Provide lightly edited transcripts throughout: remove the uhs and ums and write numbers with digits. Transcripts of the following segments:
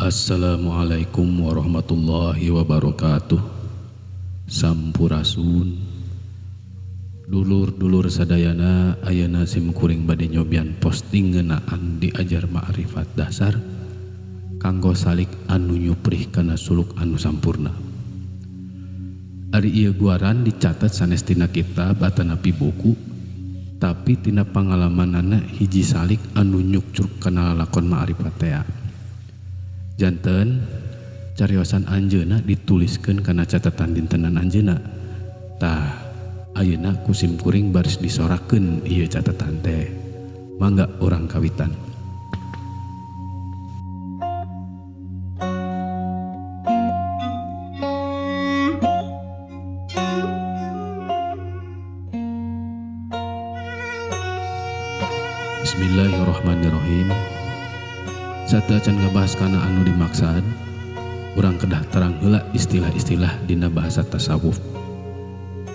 Assalamualaikum warahmatullahi wabarakatuh. Sampurasun. Dulur-dulur sadayana, ayeuna sim kuring bade nyobian posting ngeunaan diajar ma'rifat dasar kanggo salik anu nyuprih kana suluk anu sampurna. Ari ieu guaran dicatat sanes tina kitab atanapi buku, tapi tina pangalamanana hiji salik anu nyukcruk kana lalakon ma'rifat tea. Janten cariosan anjeunna dituliskeun kana catatan dintenan anjeunna. Tah, ayeuna ku sim kuring baris disorakeun ieu catatan teh. Mangga urang kawitan. Bismillahirrahmanirrahim. Sateuacan ngabahas kana anu dimaksad, urang kedah terang heula istilah-istilah dina bahasa tasawuf.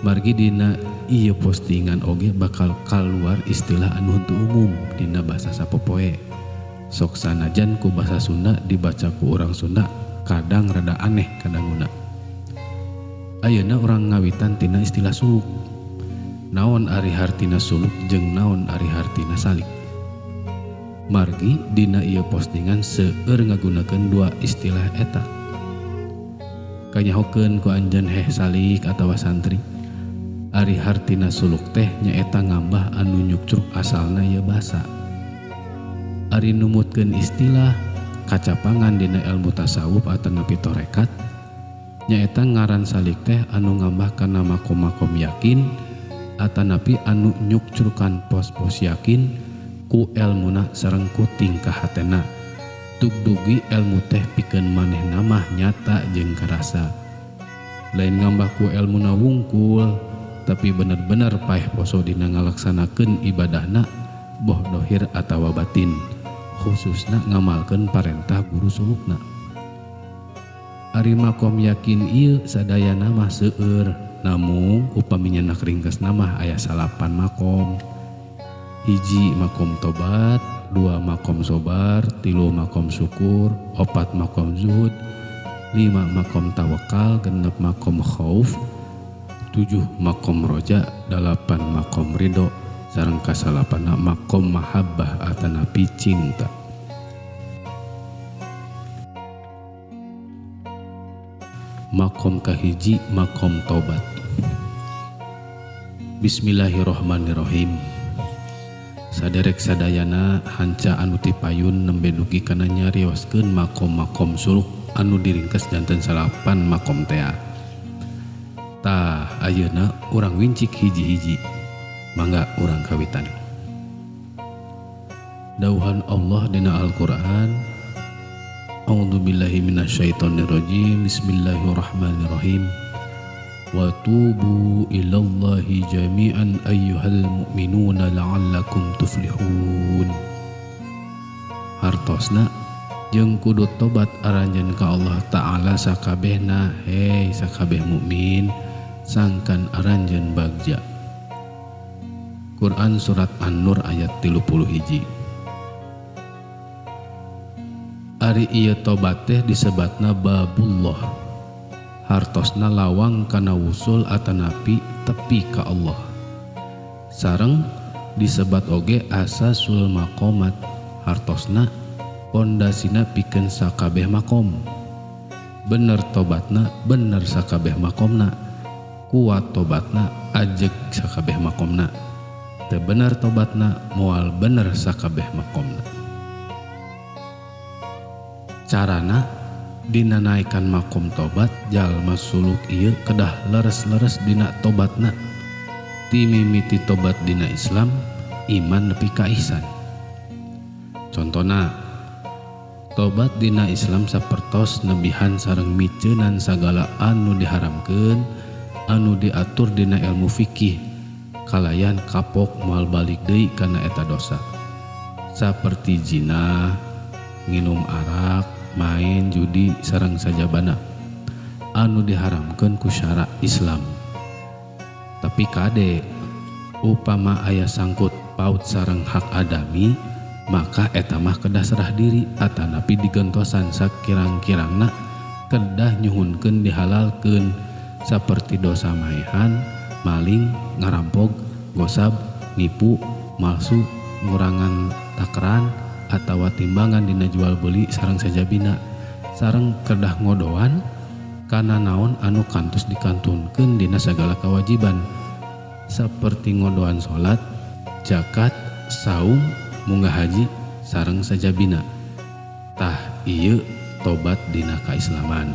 Margi dina ieu postingan oge bakal kaluar istilah anu henteu umum dina bahasa sapopoe. Sok sanajan ku bahasa Sunda dibaca ku urang Sunda kadang rada aneh kadanguna. Ayeuna urang ngawitan tina istilah suluk. Naon ari hartina suluk jeung naon ari hartina salik. Margi dina ieu postingan seueur ngagunakeun dua istilah eta. Kanyahokeun ku anjeun heh salik atawa santri. Ari hartina suluk teh nyaeta ngambah anu nyukcruk asalna ieu basa. Ari numutkeun istilah kacapangan dina ilmu tasawuf atanapi tarekat nyaeta ngaran salik teh anu ngambah kana makom-makom yakin atanapi anu nyukcrukan pos-pos yakin ku elmuna sareng ku tingkah hatena. Tugdugi elmu teh pikeun manehna mah nyata jeung karasa. Lain ngambah ku elmuna wungkul, tapi bener-bener paeh poso dina ngalaksanakeun ibadahna boh dohir atawa batin, khususna ngamalkeun parentah guru sulukna. Ari makom yakin ieu sadayana mah seueur, namung upami nyenak ringkesna mah aya 9 makom. 1 makom tobat, 2 makom sobar, 3 makom syukur, 4 makom zuhud, 5 makom tawakal, 6 makom khauf, 7 makom roja, 8 makom ridho, sareng kasalapana makom mahabbah atanapi cinta. Makom kahiji, makom tobat. Bismillahirrahmanirrahim. Saderek sadayana hanca anu tipayun nembe dugi kana nyarioskeun makom-makom suluk anu diringkes janten 9 makom tea. Tah, ayeuna urang wincik hiji-hiji. Mangga urang kawitan. Dauhan Allah dina Al-Qur'an, A'udzubillahi minasyaitonirrajim. Bismillahirrahmanirrahim. Wa tubu ilallahi jami'an ayyuhal mu'minuna la'allakum tuflihun. Hartosna jeung kudu tobat aranjeun ka Allah Ta'ala sakabehna, hei sakabeh mukmin sangkan aranjeun bagja. Quran surat An-Nur ayat 31. Ari ieu tobat teh disebatna babullah. Hartosna lawang kana wusul atanapi tepi ka Allah. Sareng disebat oge asasul maqamat, hartosna pondasina pikeun sakabeh makom. Bener tobatna, bener sakabeh makomna. Kuat tobatna, ajeg sakabeh makomna. Teu bener tobatna, moal bener sakabeh makomna. Carana dina naekan makom tobat jalma suluk ieu kedah leres-leres dina tobatna. Ti mimiti tobat dina Islam, iman nepi ka ihsan. Contona, tobat dina Islam sapertos nebihan sareng miceunan sagala anu diharamkeun, anu diatur dina ilmu fikih, kalayan kapok moal balik deui kana eta dosa. Saperti zina, nginum arak, main judi sareng sajabana anu diharamkeun ku syara Islam. Tapi kade upama aya sangkut paut sareng hak adami Maka eta mah kedah serah diri atanapi digentosan sakirang-kirangna kedah nyuhunkeun dihalalkeun saperti dosa maehan, maling, ngarampog, gosab, nipu, malsu, ngurangan takeran atawa timbangan dina jual beli sareng sajabina sareng kedah ngodoan kana naon anu kantos dikantunkeun dina sagala kewajiban saperti ngodoan salat, zakat, saum, munggah haji sareng sajabina. Tah ieu tobat dina kaislaman.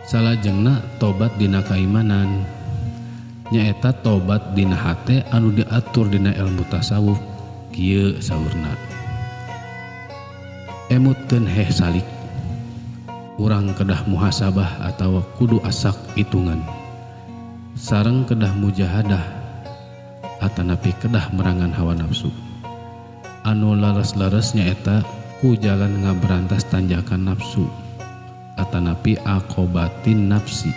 Salajengna tobat dina kaimanan nyaeta tobat dina hate anu diatur dina ilmu tasawuf kieu saurna. Emutkeun heh salik, urang kedah muhasabah atawa kudu asak hitungan sareng kedah mujahadah atanapi kedah merangan hawa nafsu anu leres-leres nyaeta ku jalan ngaberantas tanjakan nafsu atanapi akobatin nafsi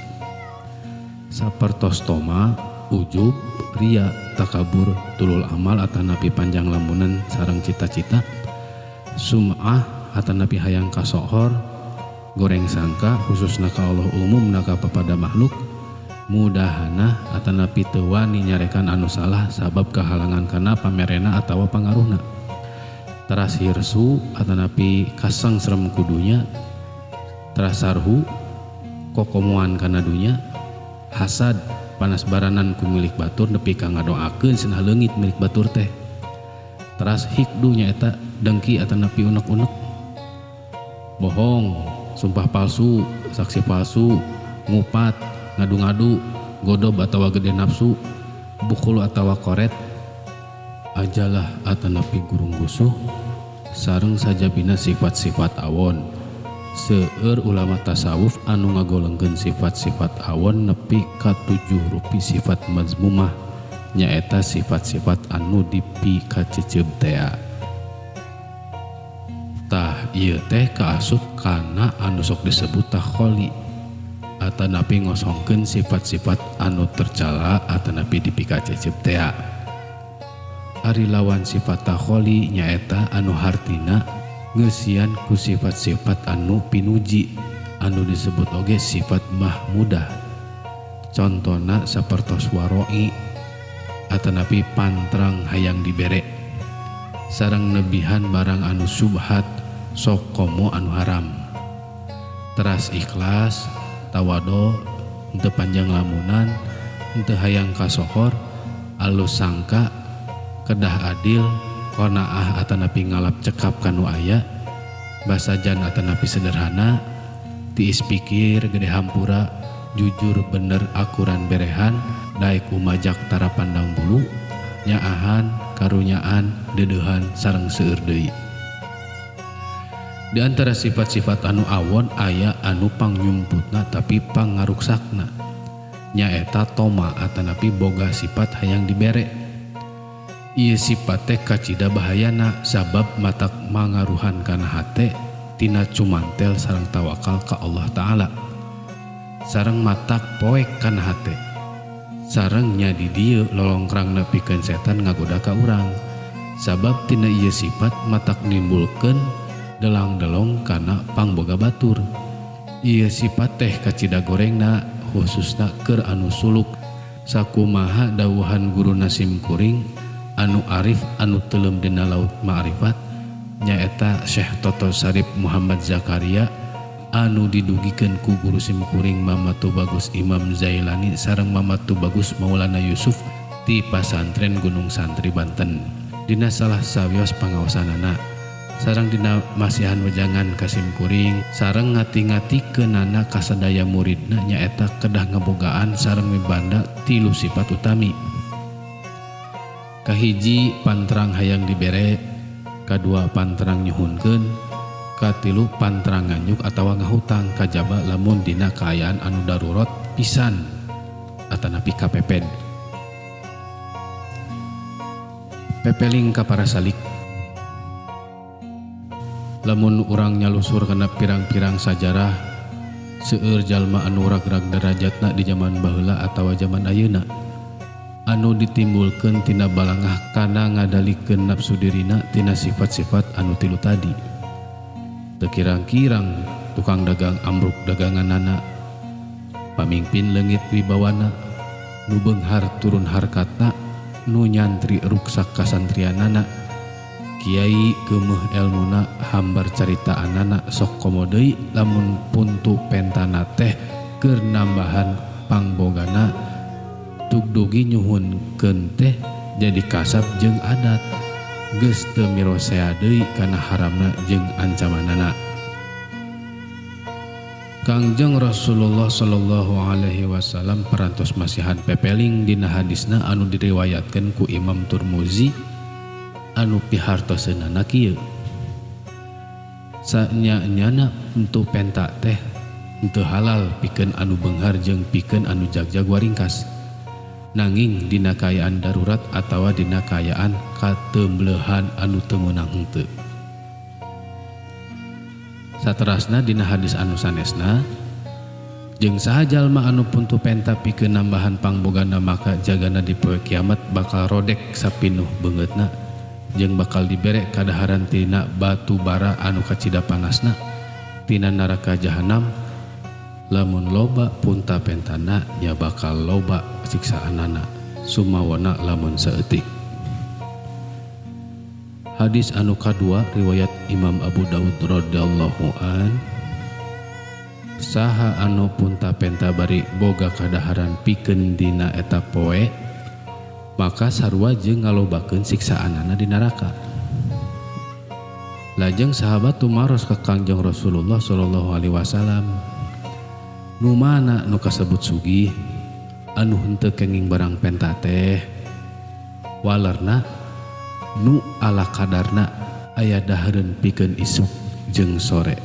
sapertos toma, ujub, ria, takabur, tulul amal atanapi panjang lamunan sareng cita-cita, sum'ah atanapi hayang kasohor, goreng sangka khususna ka Allah umumna ka papada makhluk, mudahana atanapi teu wani nyarekan anu salah sabab kahalangan kana pamerena atawa pangaruhna, teras hirsu atanapi kasengserem kudunya, teras sarhu kokomoan kana dunya, hasad panas baranan ku milik batur nepi ka ngadoakeun cenah leungit milik batur teh, teras hikdu nyaeta dengki atanapi unek-unek, bohong, sumpah palsu, saksi palsu, ngupat, ngadu-ngadu, godob atawa gede nafsu, bukul atawa koret, ajalah atanapi gurung gusuh, sareng sajabina sifat-sifat awon. Seueur ulama tasawuf anu ngagolongkeun sifat-sifat awon nepi ka 7 rupi sifat mazmumah nyaeta sifat-sifat anu dipikaceceub tea. Tah ieu teh kaasup kana anu sok disebut takholi atanapi ngosongkeun sifat-sifat anu tercela atanapi dipikaceceub tea. Ari lawan sifat takholi nyaeta anu hartina ngeusian ku sifat-sifat anu pinuji anu disebut oge sifat mahmudah. Contona sapertos waroi atanapi pantrang hayang dibere sareng nebihan barang anu subhat sok komo anu haram. Teras ikhlas, tawado, henteu panjang lamunan, henteu hayang kasohor, alus sangka, kedah adil, qanaah atanapi ngalap cekap kanu aya, basajan atanapi sederhana, tiis pikir gede hampura, jujur bener akuran berehan, daek umajak tara pandang bulu, nyaahan, karunyaan, dedeuhan sareng seueur deui. Di antara sifat-sifat anu awon aya anu pangnyumputna tapi pangaruksakna, nyaeta toma atanapi boga sifat hayang dibere. Ieu sifat teh kacida bahayana sabab matak mangaruhan kana hate tina cumantel sareng tawakal ka Allah Ta'ala, sareng matak poek kana hate, sareng nya di dieu lolongkrang nepikeun setan ngagoda ka urang sabab tina ieu sifat matak nimbulkeun delang-delong kana pangboga batur. Ieu sifat teh kacida gorengna khususna keur anu suluk sakumaha dawuhan guru Nasim Kuring anu arif anu teuleum dina laut ma'rifat nyaeta Syekh Toto Sarip Muhammad Zakaria anu didugikeun ku guru simkuring Mama Tubagus Imam Zailani sareng Mama Tubagus Maulana Yusuf ti Pasantren Gunung Santri Banten. Dina salah sawios pangaosanana sareng dina masihan wejangan ka simkuring sareng ngati-ngatikeunana kasadaya muridna nyaeta kedah ngabogaan sareng mibanda tilu sifat utami. Kahiji pantrang hayang dibere, kadua pantrang nyuhunkeun, katilu pantrang nganyuk atawa ngahutang kajaba lamun dina kaayaan anu darurat pisan atanapi kapeped. Pepeling ka para salik. Lamun urang nyalusur kana pirang-pirang sajarah seueur jalma anu ragrag derajatna di jaman baheula atawa jaman ayeuna. Anu ditimbulkeun tina balangah kana ngadalikeun napsu dirina tina sifat-sifat anu tilu tadi. Teu kirang-kirang tukang dagang ambruk daganganana, pamingpin leungit wibawana, nu beunghar turun harkatna, nu nyantri ruksak kasantrianana, kiai geumeuh elmuna hambar caritaanana sok komo deui lamun puntu pentana teh keur nambahan pangbogana tugdugi nyuhunkeun teh jadi kasab jeung adat geus teu mirosea deui kana haramna jeung ancamanana. Kangjeng Rasulullah sallallahu alaihi wasallam parantos masihan pepeling dina hadisna anu diriwayatkeun ku Imam Turmuzi anu pihartoseunana kieu. Sanya-nyana entu penta teh henteu halal pikeun anu beunghar jeung pikeun anu jagjag waringkas. Nanging dina kaayaan darurat atawa dina kaayaan kateumbeuhan anu teu meunang henteu. Saterasna dina hadis anu sanesna jeung saha jalma anu puntu penta pikeun nambahan pangbogana maka jagana di poe kiamat bakal rodek sapinuh beungeutna jeung bakal dibere kadaharan tina batu bara anu kacida panasna tina neraka jahanam. Lamun loba punta pentana nya bakal loba siksaanana sumawona lamun saeutik. Hadis anu kadua riwayat Imam Abu Daud radhiyallahu an, saha anu punta penta bari boga kadaharan pikeun dina eta poe maka sarua jeung ngalobakeun siksaanana di neraka. Lajeng sahabat tumaros ka Kangjeng Rasulullah sallallahu alaihi wasallam, nu mana nu kasebut sugih anu henteu kenging barang penta teh? Walerna nu ala kadarna aya dahareun pikeun isuk jeung sore.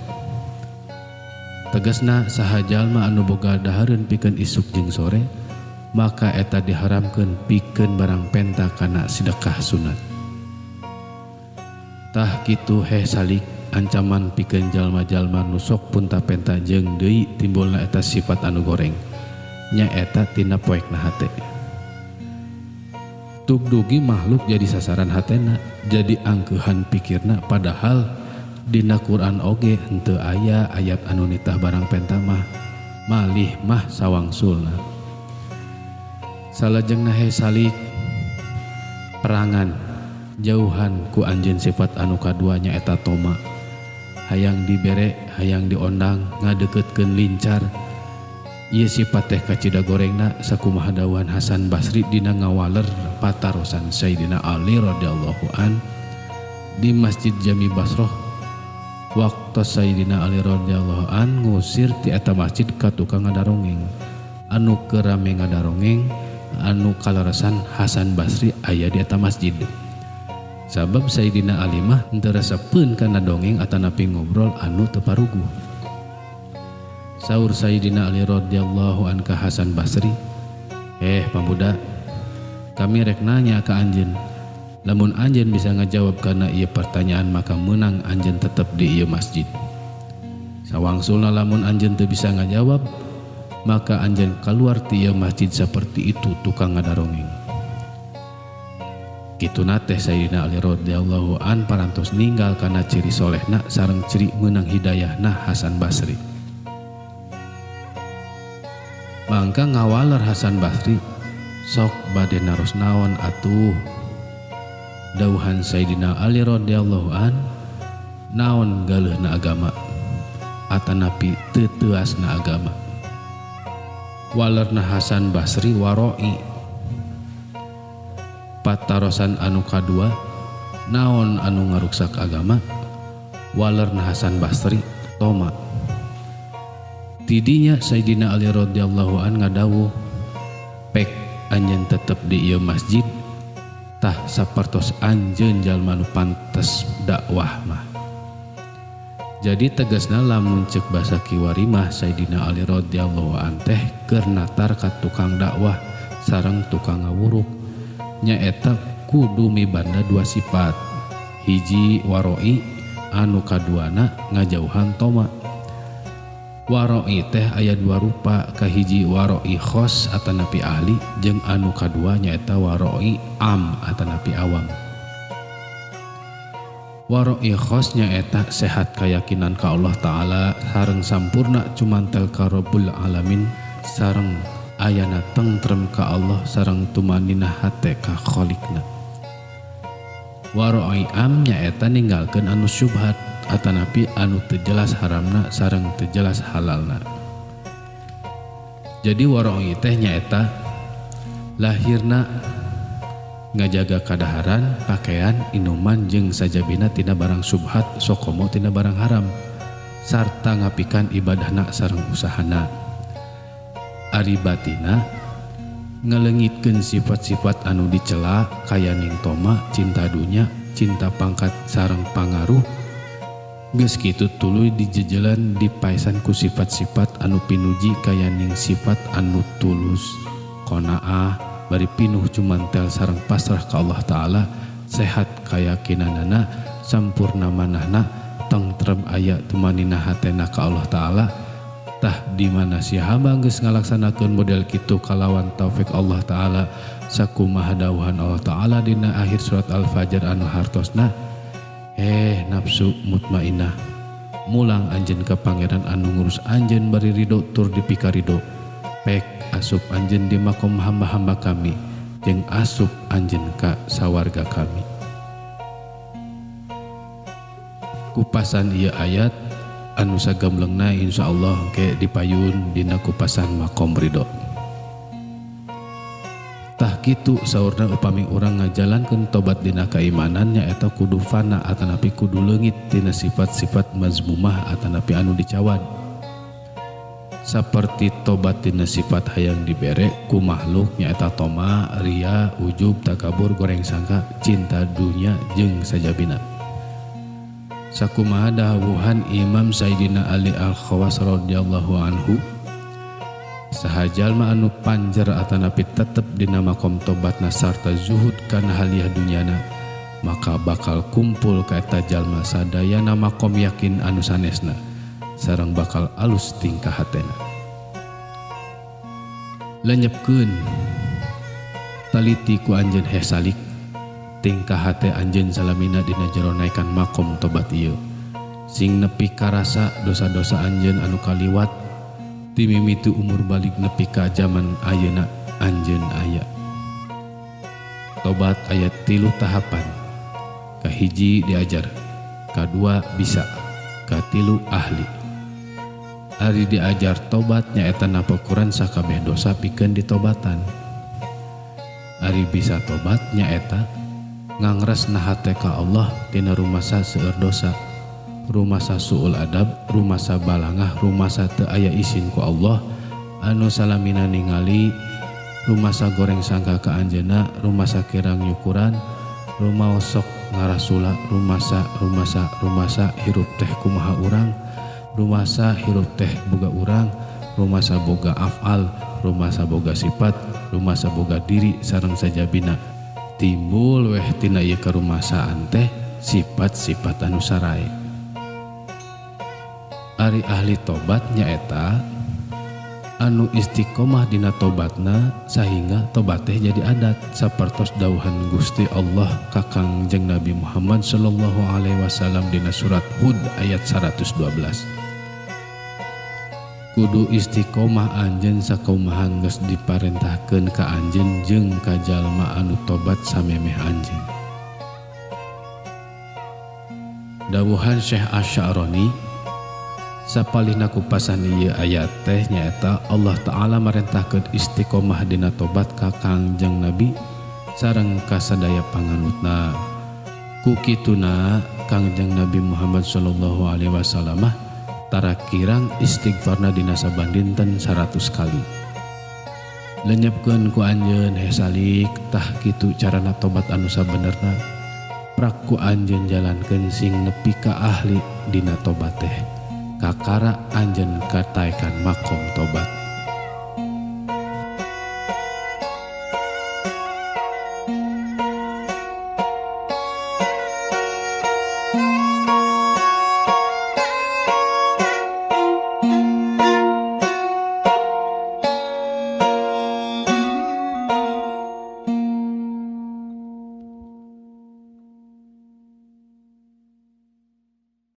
Tegasna saha jalma anu boga dahareun pikeun isuk jeung sore maka eta diharamkeun pikeun barang penta kana sedekah sunat. Tah kitu heh salik ancaman pikeun jalma-jalma nu sok punta penta jeung deui timbulna eta sifat anu goreng nyaeta tina poekna hate. Tugdugi makhluk jadi sasaran hatena, jadi angkeuhan pikirna, padahal dina Quran oge henteu aya ayat anu nitah barang penta mah malih mah sawangsulna. Salajengna he salik perangan jauhan ku anjeun sifat anu kadua nyaeta toma. Hayang dibere, hayang diondang, ngadeuketkeun lincar. Ieu sifat teh kacida gorengna sakumaha dawuhan Hasan Basri dina ngawaler patarosan Sayyidina Ali radhiyallahu an di Masjid Jami Basroh. Waktu Sayyidina Ali radhiyallahu an ngusir ti eta masjid ka tukang ngadarongeng. Anu keur rame ngadarongeng anu kaleresan Hasan Basri aya di eta masjid. Sabab Sayyidina Ali mah henteu resepeun kana dongeng atanapi ngobrol anu teu paruguh. Saur Sayyidina Ali radhiyallahu an ka Hasan Basri, pamuda, kami rek nanya ka anjeun. Lamun anjeun bisa ngajawab kana ieu pertanyaan maka meunang anjeun tetep di ieu masjid. Sawangsulna lamun anjeun teu bisa ngajawab maka anjeun kaluar ti ieu masjid seperti itu tukang ngadarongeng. Kituna teh Sayyidina Ali radhiyallahu an parantos ninggal kana ciri solehna sareng ciri meunang hidayahna Hasan Basri. Mangka ngawaler Hasan Basri sok bade naros naon atuh. Dawuhan Sayyidina Ali radhiyallahu an, naon galeuhna agama atanapi teu teuasna agama. Walerna Hasan Basri waroi. Patarosan anu kadua, naon anu ngaruksak agama? Walerna Hasan Basri toma. Tidinya Sayyidina Ali radhiyallahu an ngadawuh, pek anjeun tetep di ieu masjid tah sapertos anjeun jalma nu pantes dakwah mah. Jadi tegasna lamun ceuk basa kiwari mah Sayyidina Ali radhiyallahu an teh keur natar ka tukang dakwah sareng tukang ngawuruk. Nyaeta kudu mibanda dua sifat, hiji waroi anu kaduana ngajauhan toma. Waroi teh aya dua rupa, kahiji waroi khos atanapi ahli jeung anu kadua nyaeta waroi am atanapi awam. Waroi khos nyaeta sehat kayakinan ka Allah Ta'ala sareng sampurna cumantel ka Rabbul Alamin sareng ayana tentrem ka Allah sareng tumaninah hate ka Khaliqna. Waroi am nyaeta ninggalkeun anu syubhat atanapi anu teu jelas haramna sareng teu jelas halalna. Jadi waroi teh nyaeta lahirna ngajaga kadaharan, pakaian, inuman jeung sajabina tina barang syubhat sokomo tina barang haram sarta ngapikan ibadahna sareng usahana. Ari batina ngaleungitkeun sifat-sifat anu dicela kaya ning toma, cinta dunya, cinta pangkat sareng pangaruh. Geus kitu tuluy dijejelan dipaesan ku sifat-sifat anu pinuji kaya ning sifat anu tulus, qanaah, bari pinuh cumantel sareng pasrah ka Allah Ta'ala, sehat kayakinanana, sampurna manahna, tentrem aya tumanina hatena ka Allah Ta'ala. Tah di mana si hamba geus ngalaksanakeun model kitu kalawan taufik Allah Ta'ala sakumaha dawuhan Allah Ta'ala dina akhir surat Al-Fajr anu hartosna, nafsu mutmainah, mulang anjeun ka pangeran anu ngurus anjeun bari ridho tur dipikarido, pek asup anjeun di makom hamba-hamba kami jeung asup anjeun ka sawarga kami. Kupasan ieu ayat anu sagamblengna insyaallah engke dipayun dina kupasan makom ridho. Tah kitu saurna upami urang ngajalankeun tobat dina kaimanan nyaeta kudu fana atanapi kudu leungit tina sifat-sifat mazmumah atanapi anu dicawad. Saperti tobat tina sifat hayang dibere ku makhluk nyaeta toma, ria, ujub, takabur, goreng sangka, cinta dunya jeung sajabina. Sakumaha dawuhan Imam Sayyidina Ali Al-Khawas radhiyallahu anhu, saha jalma anu panjer atanapi tetep dina makom tobatna sarta zuhud kana haliah dunyana, maka bakal kumpul ka eta jalma sadayana makom yakin anu sanesna sareng bakal alus tingkah hatena. Lenyepkeun taliti ku anjeun heh salik tingkah hate anjeun salamina dina jero naekan makom tobat ieu, sing nepi karasa dosa-dosa anjeun anu kaliwat timimiti umur balik nepi ka jaman ayeuna anjeun aya. Tobat aya 3 tahapan. Kahiji diajar, kadua bisa, katilu ahli. Ari diajar tobat nyaeta napokuran sakabeh dosa pikeun ditobatan. Ari bisa tobat nyaeta ngangresna hate ka Allah tina rumasa seueur dosa, rumasa suul adab, rumasa balangah, rumasa teu aya isin ku Allah anu salamina ningali, rumasa goreng sangka ka anjeunna, rumasa kirang nyukuran, rumaosok ngarasula, rumasa rumasa rumasa hirup teh kumaha urang, rumasa hirup teh boga urang, rumasa boga afal, rumasa boga sifat, rumasa boga diri sareng sajabina. Timbul weh tina ieu karumasaan teh sifat-sifat anu sarae. Ari ahli tobat nyaeta anu istiqomah dina tobatna sahingga tobat teh jadi adat sapertos dawuhan Gusti Allah ka Kangjeng Nabi Muhammad sallallahu alaihi wasallam dina surat Hud ayat 112. Kudu istiqomah anjeun sakumaha geus diparentahkeun ka anjeun jeung ka jalma anu tobat samemeh anjeun. Dawuhan Syekh Asy-Sya'rani sapalihna kupasan ieu ayat teh nyaeta Allah Ta'ala marentahkeun istiqomah dina tobat ka Kangjeng Nabi sareng ka sadaya panganutna. Ku kituna Kangjeng Nabi Muhammad sallallahu alaihi wasallam tara kirang istighfarna dina saban dinten 100 kali. Lenyepkeun ku anjeun heh salik tah kitu carana tobat anu sabenerna. Prak ku anjeun jalankeun sing nepi ka ahli dina tobat teh. Kakara anjeun kataekan makom tobat.